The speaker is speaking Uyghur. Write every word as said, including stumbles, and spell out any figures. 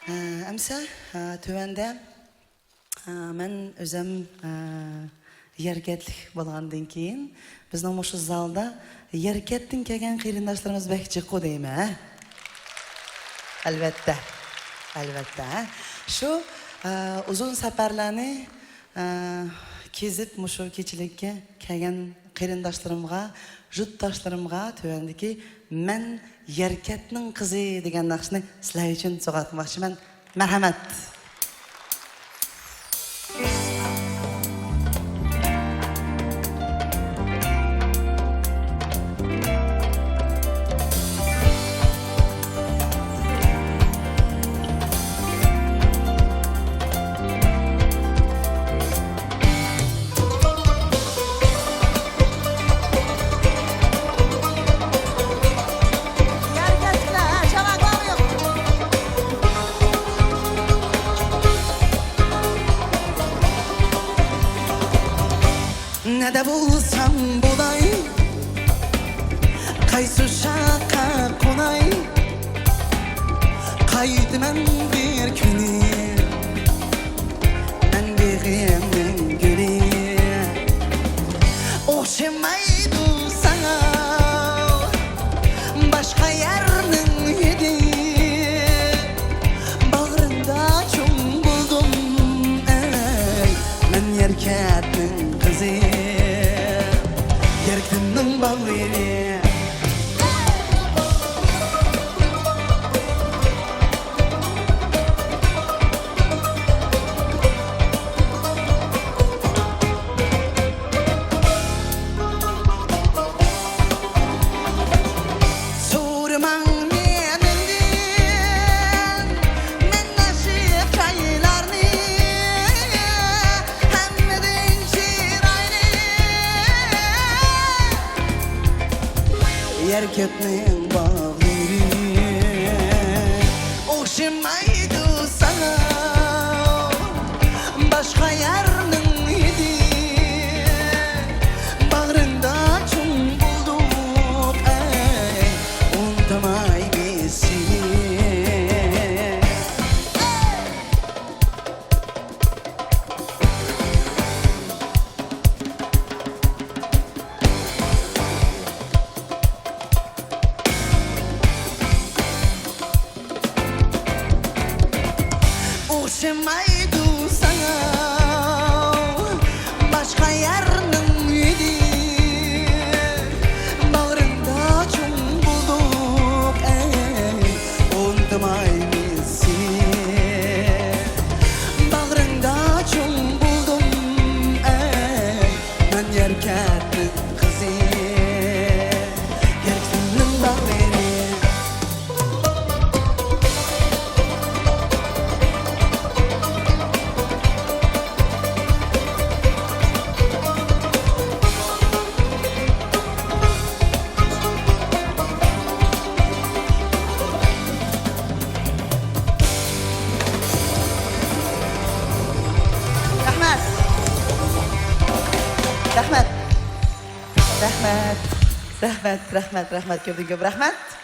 ئەمسە، ئە، تۆۋەندە، ئە، مەن ئۆزەم، ئە، يەركەتلىك بولغاندىن كېيىن، بىزنىڭ مۇشۇ زالدا يەركەتتىن كەلگەن قېرىنداشلىرىمىز بەك جىققۇ دەيمەن، ھە؟ ئەلۋەتتە، ئەلۋەتتە، ھە؟ شۇ، ئە، ئۇزۇن سەپەرلەرنى، ئە، كېزىپ مۇشۇ كېچىلىككە كەلگەن قېرىنداشلىرىمغا، يۇرتداشلىرىمغا تۆۋەندىكى مەن يەركەتنىڭ قىزى دېگەن ناخشىنى سىلەر ئۈچۈن سوغاتماقچىمەن. مەرھەمەت. نەدە بولسام بولاي، قايسى شاخقا قوناي، قايتىمەن بىر كۈنى، مەن بېغىمنىڭ گۈلى. ئوخشىمايدۇ ساڭا باشقا يەرنىڭ ھىدى، باغرىڭدا چوڭ بولدۇم، ئەي، مەن يەركەتنىڭ قىزى، يەركەننىڭ بالىلىرى. سورىماڭ مېنىڭدىن، مەن ئاشىق چايلارنى، ھەممىدىن چىرايلىق يەركەننىڭ باغلىرى. ئوخشىمايدۇ ساڭا باشقا يەرنىڭ ھىدى، باغرىڭدا چوڭ بولدۇق، ئەي، ئۇنتۇمايمىز سېنى. ئوخشىمايدۇ ساڭا باشقا يەرنىڭ ھىدى، باغرىڭدا چوڭ بولدۇق، ئەي، ئۇنتۇمايمىز سېنى. باغرىڭدا چوڭ بولدۇم، ئەي، مەن يەركەننىڭ قىزى، يەركەننىڭ باغلىرى. رەھمەت. رەھمەت. رەھمەت. رەھمەت، رەھمەت، رەھمەت، كۆپتىن كۆپ رەھمەت.